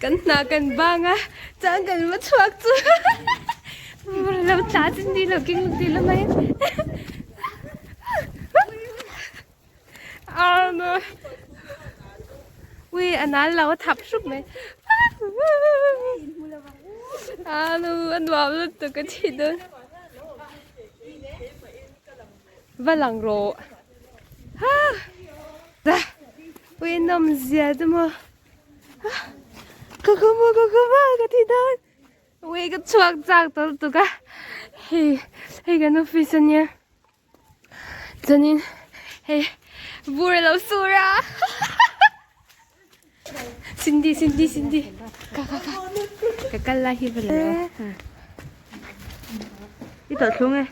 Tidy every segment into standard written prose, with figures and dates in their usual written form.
Kan hna kan bang a chuan kan va chhuak chu lo tla chu ni lo keng ti la mai ui a nal lo a thap hrup mai a nu a nuam lutuk a thi dawn va lang rawh ha ui nawm zia te maw. Ka khum a ka khum a ka thi dawn ui ka chhuak chak tawh lutuk a hei hei kan office ania chuanin hei vur a lo sur a Cindy Cindy Cindy ka ka ka ka kal lai hi va la rawh I tawlh thlung e.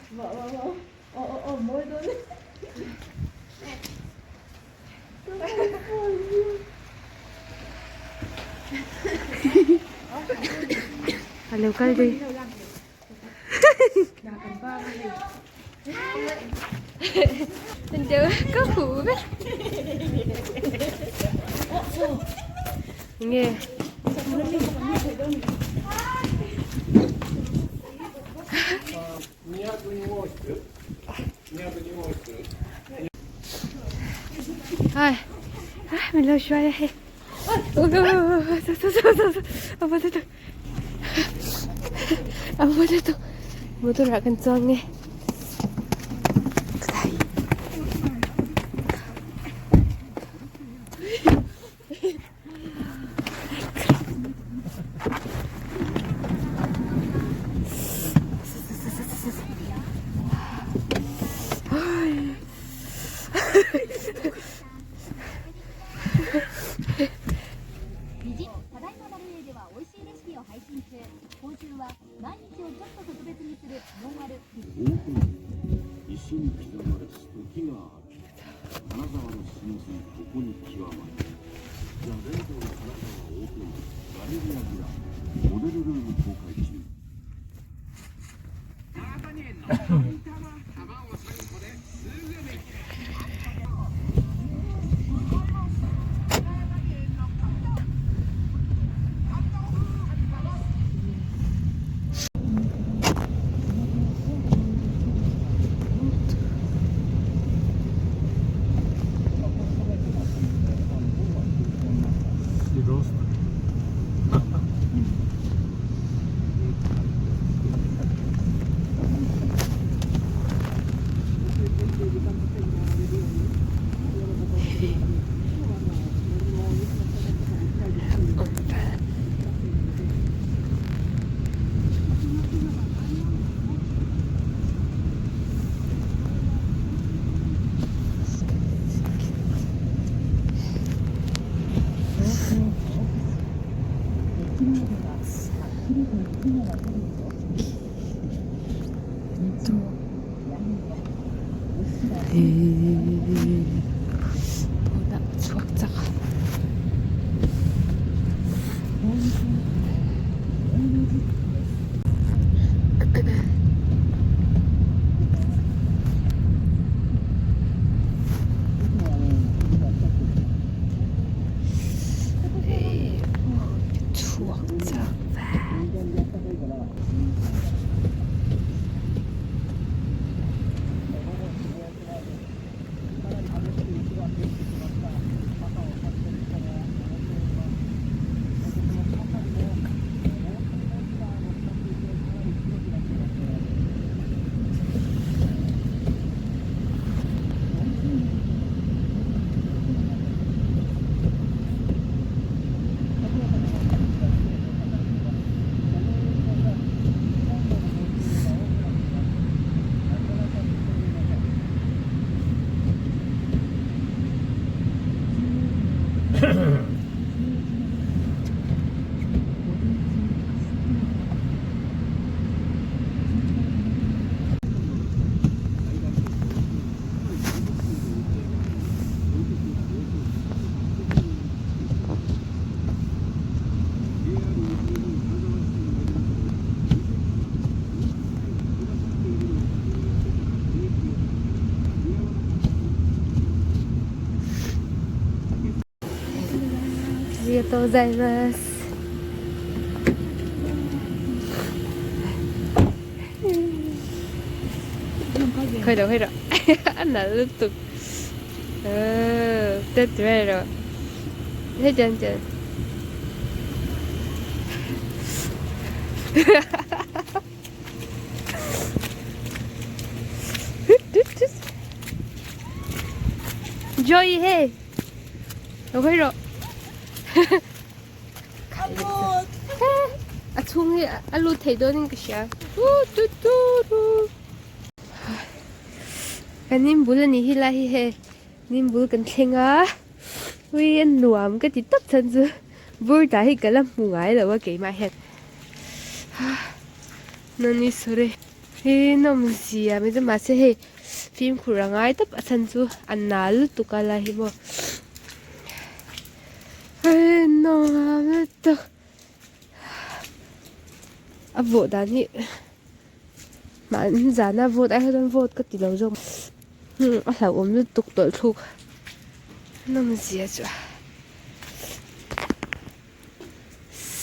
A lo kal dei. Ka hu vek. Nge. Ai ai min lo hruai a hei a va lutuk a va lutuk motor ah kan chuang nge. Chhuak chak a. Chhuak chak ve. ありがとうございます。Khoi lo khoi ro a nalh lutuk aw tet vel rawh hetiang chuan Joy hei lo khoi rawh. A chhung hi a lut thei dawnin ka hria. Kan inbul a nih hi lai hi hei inbul kan thleng a ui a nuam ka ti tawp chhan chu burda hi ka la hmu ngai lo a keimah hian nani sorry hi nawmzia mai chu mahse hei fimkhur a ngai tawp a chhan chu a nal lutuk a lai hi maw. A vawh dan hi mahni zana vote ai hian vote ka ti lo zawk a hlauhawm lutuk tawlh thluk nawmzia chu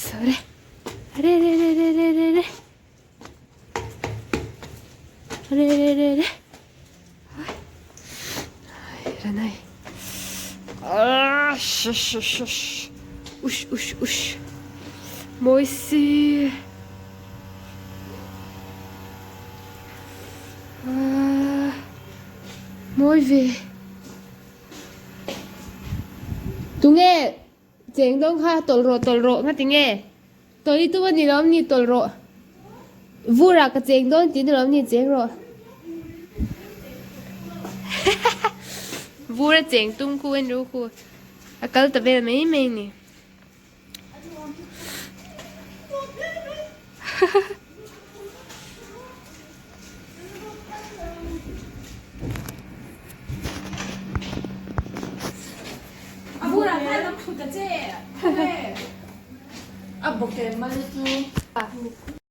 sawre re re re re re re re re re re re. Ush ush ush mawi si mawi ve tunge cheng dawn kha tawlh rawh tawlh rawh nga tinge. Tawlh i tum a ni lawm ni tawlh rawh. Vur ah ka cheng dawn tih ni lawm ni cheng rawh. Vur a cheng tum khu en ru khu. A kal ta vel mai mai ni. A vur ah khan lam thut ta che. A bawk em mal chu.